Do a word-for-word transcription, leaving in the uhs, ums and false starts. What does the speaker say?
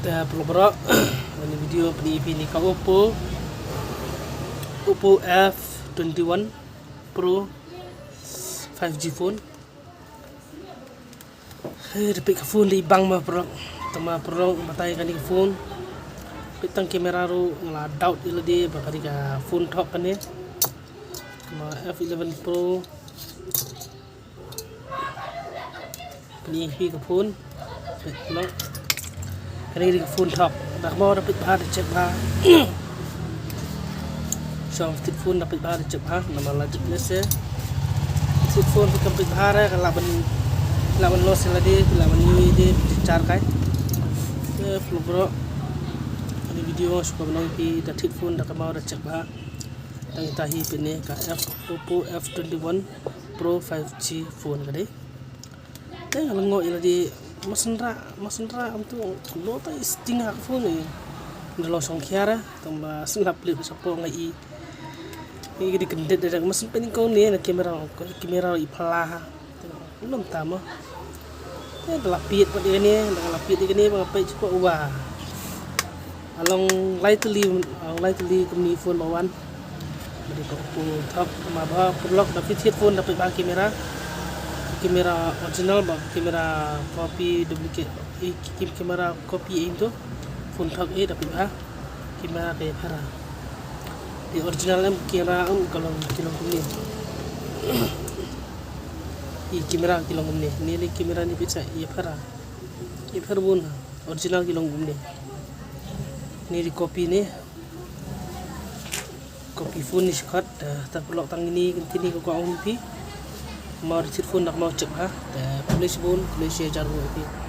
Te paralok baroh, ha kane ka video pyni ïa phi ïa kane ka Oppo, Oppo F twenty-one Pro five G phone. Hei, da peit ka phone da i bang ma paralok. Tang ma paralok, batai kane ka phone. Peit tang camera ruh nga la doubt ïa lade ba kane ka phone thok kane. Ma F eleven Pro. Pyni ïa phi ka phone. Peit paralok. Kane ka phone thok. Da kaba da peit bha da check bha. Shuwa thied phone da peit bha da check bha. Namar la jip ne se. Thied phone phi kam peit bha re ka lah ban, lah ban loss ïa lade, lah ban ïohi de, phi char kai. Te paralok baroh, kane ka video shu ka ban ong ïa phi da thied phone da kaba da check bha. Tang ita hi peit ne ka F, Oppo F twenty-one Pro five G phone ka dei. Te nga la ngoh ïa lade, ma sngewrah, ma sngewrah, am tu lo ta i sting ha ka phone ne. Nga long shong khia re, tang ba sngewrah plit ba shapoh nga i. Ngi ki dei kyndit de, ma sngewrah peit ne kong ne na camera, camera i phala ha. Ym tam mo. Te da la peit pat ïa kane, da la peit ïa kane ba nga peit shapoh, wah. Ka long lai tylli, ka long lai tylli kumne phone ba wan. Ba dei ka Oppo thok, ma ba paralok da phi thied phone da peit bha camera. Camera original bad camera copy duplicate, eh, ki-, camera copy ïa ito. Phone thok eh da peit bha. Camera ka ïapher. Te original em camera em ka long, ki long kumne. I camera ki long kumne. Ne lei camera ne peit sa ïapher. Ïapher bun. Original ki long kumne. Ne lei copy ne. Copy phone ne shi khot, eh, te paralok tang kine, kine ki kwah ong ïa phi. Mo da thied phone da kaba check bha. Te khublei shibun, khublei shihajar nguh ïa phi.